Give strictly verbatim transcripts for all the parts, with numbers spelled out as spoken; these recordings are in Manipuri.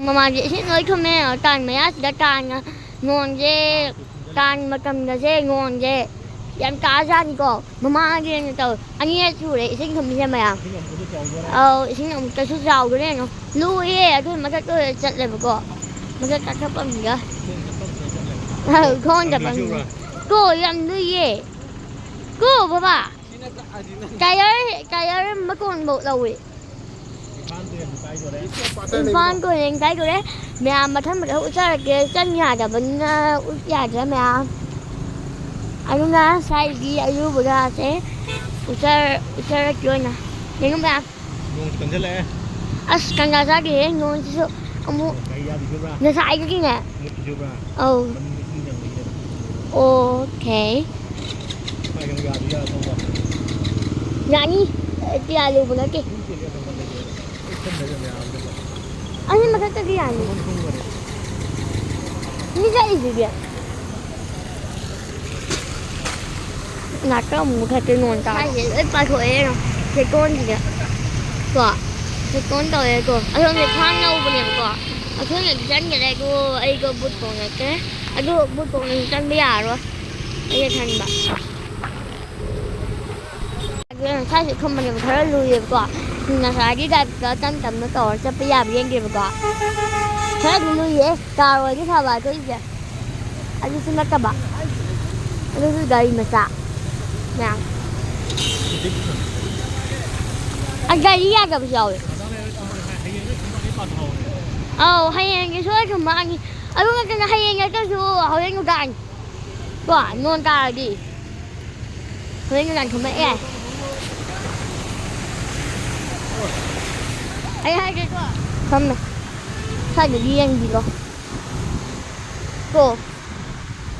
ꯃꯃꯥꯡꯁꯦ ꯏꯁꯤꯡ ꯂꯣꯏ ꯊꯨꯝꯃꯦ꯫ ꯇꯥꯟ ꯃꯌꯥꯁꯤꯗ ꯇꯥꯟꯒ ꯅꯣꯡꯁꯦ, ꯇꯥꯟ ꯃꯇꯝꯗꯁꯦ ꯅꯣꯡꯁꯦ ꯌꯥꯝ ꯇꯥꯖꯥꯠꯅꯤꯀꯣ꯫ ꯃꯃꯥꯡꯒꯤ ꯑꯣꯏꯅ ꯇꯧꯋꯦ, ꯑꯅꯤꯔꯛ ꯁꯨꯔꯦ ꯏꯁꯤꯡ ꯊꯨꯝꯃꯤꯁꯦ ꯃꯌꯥꯝ꯫ ꯑꯧ, ꯏꯁꯤꯡ ꯑꯃꯨꯛꯇꯁꯨ ꯆꯥꯎꯗꯣꯔꯦ ꯌꯦꯡꯉꯣ꯫ ꯂꯨꯏꯌꯦ, ꯑꯗꯨ ꯃꯊꯛꯇ ꯑꯣꯏꯅ ꯆꯠꯂꯦꯕꯀꯣ꯫ ꯃꯊꯛ ꯀꯥꯈꯠꯐꯝꯁꯤꯒ꯫ ꯑꯧ, ꯈꯣꯡ ꯆꯠꯐꯝꯁꯤꯒ꯫ ꯀꯣ, ꯌꯥꯝ ꯂꯨꯏꯌꯦ꯫ ꯀꯣ, ꯕꯕꯥ꯫ ꯇꯥꯌꯔ, ꯇꯥꯌꯔ ꯃꯇꯣꯟꯐꯧ ꯂꯧꯋꯦ꯫ ꯏꯝꯐꯥꯜ ꯇꯨꯔꯦꯜ ꯀꯥꯏꯗꯣꯔꯦ꯫ ꯃꯌꯥꯝ ꯃꯊꯪ ꯃꯊꯪ ꯎꯠꯆꯔꯛꯀꯦ꯫ ꯆꯪ ꯌꯥꯗꯕꯅꯤꯅ ꯎꯠ ꯌꯥꯗ꯭ꯔꯦ ꯃꯌꯥꯝ꯫ ꯑꯗꯨꯅ ꯁ꯭ꯋꯥꯏꯒꯤ ꯑꯌꯨꯕꯒꯥꯁꯦ ꯎꯠꯆꯔ-, ꯎꯠꯆꯔꯛꯀꯦ ꯑꯣꯏꯅ꯫ ꯌꯦꯡꯉꯨ ꯃꯌꯥꯝ꯫ ꯅꯣꯡ ꯀꯟꯁꯤꯜꯂꯛꯑꯦ꯫ ꯑꯁ, ꯀꯟꯖꯥ ꯆꯥꯗꯦꯍꯦ ꯅꯣꯡꯁꯤꯁꯨ꯫ ꯑꯃꯨꯛ ꯒꯥꯔꯤ ꯌꯥꯗꯦ ꯆꯨꯕ꯭ꯔꯥ? ꯉꯁꯥꯏꯗꯒꯤꯅꯦ꯫ ꯃꯨꯠꯀꯦ ꯆꯨꯕ꯭ꯔꯥ? ꯑꯧ꯫ ꯃꯅꯨꯡꯗ ꯏꯁꯤꯡ ꯆꯪꯕꯒꯤꯅꯦ꯫ ꯑꯣꯀꯦ꯫ ꯁ꯭ꯋꯥꯏꯗ ꯑꯃꯨꯛ ꯌꯥꯗꯤ ꯌꯥꯗꯧꯕ꯫ ꯌꯥꯅꯤ꯫ ꯑꯦ, ꯀꯌꯥ ꯂꯨꯕ ꯅꯠꯇꯦ꯫ ꯏꯁꯤꯡ ꯆꯦꯜꯂꯦ ꯑꯗꯨꯝ ꯀꯟꯗ ꯆꯦꯜꯂꯦ꯫ ꯏꯁꯤꯡ ꯆꯦꯜꯂꯦ ꯃꯌꯥꯝꯗꯨꯗ꯫ ꯑꯁꯤ ꯃꯊꯛꯇꯗꯤ ꯌꯥꯅꯤ꯫ ꯃꯊꯛ ꯀꯨꯝꯈꯔꯦ꯫ ꯃꯤ ꯆꯠꯂꯤꯁꯤꯗꯤ꯫ ꯉꯥꯛꯇꯪ ꯑꯃꯨꯛ ꯃꯨꯊꯠꯇꯦ ꯅꯣꯡ ꯇꯥꯕ꯫ ꯁ꯭ꯋꯥꯏꯁꯦ ꯂꯣꯏ ꯄꯥꯊꯣꯛꯑꯦ ꯀꯩꯅꯣ꯫ ꯆꯦꯛꯀꯣꯟꯁꯤꯗ꯫ ꯀꯣ꯫ ꯆꯦꯛꯀꯣꯟ ꯇꯧꯋꯦ ꯀꯣ꯫ ꯑꯁꯣꯝꯗ ꯐꯥꯝ ꯌꯧꯕꯅꯦꯕꯀꯣ꯫ ꯑꯁꯣꯝꯗꯗꯤ ꯆꯪꯈꯔꯦ ꯑꯗꯣ ꯑꯩꯗꯣ ꯕꯨꯠ ꯇꯣꯡꯉꯛꯇ꯭ꯔꯦ꯫ ꯑꯗꯨ ꯕꯨꯠ ꯇꯣꯡꯉꯁꯨ ꯆꯪꯕ ꯌꯥꯔꯔꯣꯏ꯫ ꯑꯩꯅ ꯈꯟꯕ꯫ ꯑꯗꯨꯅ ꯁ꯭ꯋꯥꯏꯁꯦ ꯊꯨꯝꯕꯅꯦꯕ ꯈꯔ ꯂꯨꯏꯌꯦꯕꯀꯣ꯫ ꯉꯁꯥꯏꯒꯤ ꯇꯥꯏꯞꯇ ꯇꯞ ꯇꯞꯅ ꯇꯧꯔ ꯆꯠꯄ ꯌꯥꯕ ꯌꯦꯡꯒꯦꯕꯀꯣ꯫ ꯈꯔꯗꯤ ꯂꯨꯏꯌꯦ꯫ ꯀꯥꯔ ꯑꯣꯏꯔꯗꯤ ꯐꯕ ꯑꯩꯈꯣꯏꯁꯦ꯫ ꯑꯗꯨꯁꯨ ꯅꯠꯇꯕ꯫ ꯑꯗꯨꯁꯨ ꯒꯥꯔꯤ ꯃꯆꯥ꯫ ꯃꯌꯥꯝ꯫ ꯑ, ꯒꯥꯔꯤ ꯌꯥꯗꯕꯁꯨ ꯌꯥꯎꯋꯦ꯫ ꯑꯧ, ꯍꯌꯦꯡꯒꯤ ꯁꯣꯏꯗꯅ ꯃꯥꯡꯉꯤ꯫ ꯑꯗꯨ ꯅꯠꯇꯅ ꯍꯌꯦꯡ ꯅꯠꯇ꯭ꯔꯁꯨ ꯍꯣꯔꯦꯟ ꯅꯨꯡꯗꯥꯡ꯫ ꯀꯣ, ꯅꯣꯡ ꯇꯥꯔꯗꯤ꯫ ꯍꯣꯔꯦꯟ ꯅꯨꯡꯗꯥꯡ ꯊꯨꯝꯃꯛꯑꯦ꯫ ꯑꯩ ꯍꯥꯏꯒꯦꯀꯣ꯫ ꯊꯝꯃꯦ꯫ ꯁ꯭ꯋꯥꯏꯗꯗꯤ ꯌꯦꯡꯕꯤꯔꯣ꯫ ꯀꯣ꯫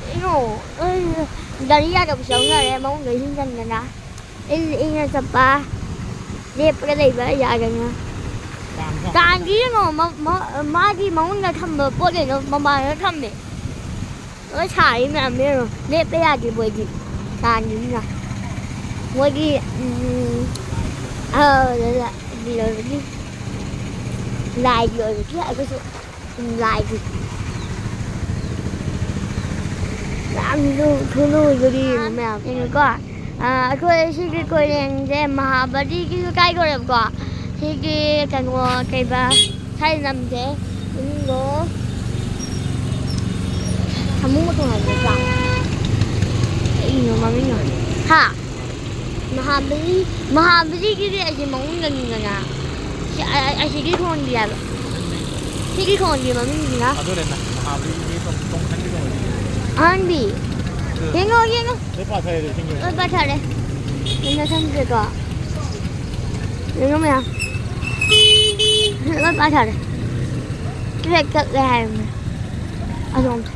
ꯀꯩꯅꯣ, ꯑꯩ ꯒꯥꯔꯤ ꯌꯥꯗꯕꯁꯨ ꯌꯥꯎꯅꯔꯦ, ꯃꯅꯨꯡꯗ ꯏꯁꯤꯡ ꯆꯪꯗꯅ꯫ ꯏꯪꯅ ꯏꯪꯅ ꯆꯠꯄ, ꯂꯦꯞꯄꯒ ꯂꯩꯕ ꯌꯥꯗꯅ꯫ ꯀꯥꯡꯁꯦ ꯀꯥꯡꯗꯤ ꯌꯦꯡꯉꯣ, ꯃ-, ꯃ-, ꯃꯥꯒꯤ ꯃꯅꯨꯡꯗ ꯊꯝꯕ ꯄꯣꯠꯈꯩꯗꯣ ꯃꯃꯥꯡꯗ ꯊꯝꯃꯦ꯫ ꯂꯣꯏ ꯁꯥꯔꯤ ꯃꯌꯥꯝ ꯌꯦꯡꯉꯣ꯫ ꯂꯦꯞꯄ ꯌꯥꯗꯦ ꯃꯣꯏꯗꯤ꯫ ꯀꯥꯡꯒꯤꯅꯤꯅ꯫ ꯃꯣꯏꯒꯤ, ꯎꯝ, ꯑ, ꯂ-, ꯂ-, ꯂ-, ꯂꯥꯏꯒꯤ ꯑꯣꯏꯕꯒꯤ ꯑꯩꯈꯣꯏꯁꯨ ꯂꯥꯏꯒꯤ ꯌꯥꯝ ꯂꯨ-, ꯊꯨꯅ ꯑꯣꯏꯕꯗꯤ ꯃꯌꯥꯝ ꯀꯩꯅꯣꯀꯣ꯫ ꯑꯥ, ꯑꯩꯈꯣꯏ ꯁꯤꯒꯤ ꯀꯣꯏꯔꯦꯡꯁꯦ ꯃꯍꯥꯕꯂꯤꯒꯤꯁꯨ ꯀꯥꯏꯈꯣꯔꯦꯕꯀꯣ꯫ ꯁꯤꯒꯤ ꯀꯩꯅꯣ ꯀꯩꯕ ꯁꯥꯏ ꯂꯝꯁꯦ ꯃꯃꯤꯡꯗꯣ ꯁꯥꯃꯨ ꯃꯇꯣꯟ ꯍꯥꯏꯕ ꯅꯠꯇ꯭ꯔꯥ? ꯀꯩꯅꯣ ꯃꯃꯤꯡꯗꯣ? ꯍꯥ? ꯃꯍꯥꯕꯂꯤ, ꯃꯍꯥꯕꯂꯤꯒꯤꯗꯤ ꯑꯁꯤ ꯃꯅꯨꯡꯗꯅꯤꯗꯅ꯫ ꯁꯤ, ꯑ-, ꯑ-, ꯑꯁꯤꯒꯤ ꯈꯣꯡꯗꯤ ꯍꯥꯏꯕ꯫ ꯁꯤꯒꯤ ꯈꯣꯡꯗꯤ ꯃꯃꯤꯡꯁꯤꯅ? ꯑꯗꯨꯅꯦ ꯅ-, ꯃꯍꯥꯕꯂꯤꯒꯤ ꯇꯣꯡ-, ꯇꯣꯡ-, ꯅꯪꯒꯤ ꯇꯣꯡ-, ꯑꯍꯥꯟꯕꯤ꯫ ꯑꯗꯨ ꯌꯦꯡꯉꯣ, ꯌꯦꯡꯉꯣ꯫ ꯂꯣꯏ ꯄꯥꯊꯔꯦ ꯏꯁꯤꯡꯒꯤ ꯑꯣꯏꯅ꯫ ꯂꯣꯏ ꯄꯥꯊꯔꯦ꯫ ꯌꯦꯡꯉꯣ ꯁꯝꯁꯦꯀꯣ꯫ ꯌꯦꯡꯉꯣ ꯃꯌꯥꯝ꯫ ꯂꯣꯏ ꯄꯥꯊꯔꯦ꯫ ꯇ꯭ꯔꯦꯛ ꯆꯠꯂꯦ ꯍꯥꯏꯕꯅꯦ꯫ ꯑꯗꯣꯝꯗ꯫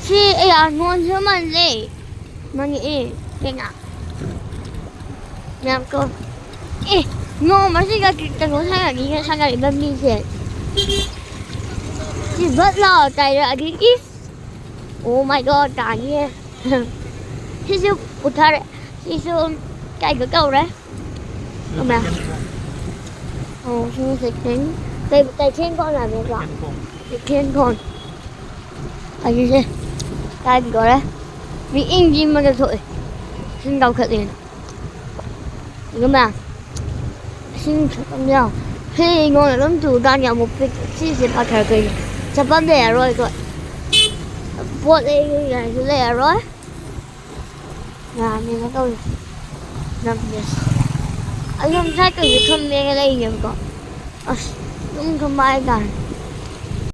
ꯁꯤ ꯑꯩ ꯅꯣꯟꯁꯨ ꯃꯥꯜꯂꯦ꯫ ꯃꯥꯅꯦ, ꯑꯦ, ꯀꯩꯅꯣ? ꯌꯥꯝ ꯀꯣ-, ꯑꯦ, ꯅꯣꯡꯃꯁꯤꯒ ꯀꯩꯅꯣ ꯁꯥꯟꯅꯅꯤꯅ ꯁꯥꯟꯅꯔꯤꯕ ꯃꯤꯁꯦ꯫ ꯁꯤ ꯚꯠ ꯂꯥꯎ ꯇꯥꯏꯔꯛꯑꯗꯤ, ꯏꯁ! Oh my God, ꯇꯥꯅꯤꯌꯦ꯫ ꯁꯤꯁꯨ ꯄꯨꯊꯔꯦ꯫ ꯁꯤꯁꯨ ꯀꯩꯅꯣ ꯇꯧꯔꯦ꯫ ꯑꯃ꯫ ꯑꯣ, ꯁꯤꯅ ꯁꯦꯀꯦꯟ꯫ ꯀꯩ, ꯀꯩꯊꯦꯜ ꯐꯣꯟ ꯍꯥꯏꯕ ꯅꯠꯇ꯭ꯔꯣ? ꯁꯦꯀꯦꯟ ꯐꯣꯟ꯫ ꯑꯁꯤꯁꯦ ꯀꯥꯏꯗ ꯇꯧꯔꯦ? ꯃꯤ ꯏꯪꯒꯤ ꯑꯃꯗ ꯊꯣꯛꯑꯦ꯫ ꯏꯁꯤꯡ ꯆꯥꯎꯈꯠꯂꯦꯅ꯫ ꯑꯗꯨꯒ ꯃꯌꯥꯝ ꯏꯁꯤꯡ ꯊꯛꯐꯝ ꯌꯥꯎ-, ꯁꯤ ꯅꯣꯡ ꯑꯗꯨꯝ ꯆꯨꯔꯀꯥꯟꯗ ꯑꯃꯨꯛ ꯄꯤꯛ-, ꯁꯤꯁꯦ ꯄꯥꯊꯔꯛꯇꯣꯏꯅꯦ꯫ ꯆꯠꯐꯝ ꯂꯩꯔꯔꯣꯏ ꯑꯩꯈꯣꯏ꯫ ꯄꯣꯠ ꯂꯩꯅꯤꯡꯉꯥꯏꯁꯨ ꯂꯩꯔꯔꯣꯏ꯫ ꯌꯥꯅꯤꯅ ꯇꯧꯔꯤ꯫ ꯂꯝꯁꯦ꯫ ꯑꯩ ꯁꯣꯝ ꯁꯥꯏꯗꯇꯁꯨ ꯊꯝꯃꯦꯅ ꯂꯩꯅꯦꯕꯀꯣ꯫ ꯑꯁ, ꯑꯗꯨꯝ ꯊꯝꯕ ꯍꯥꯏꯇꯥꯔꯦ꯫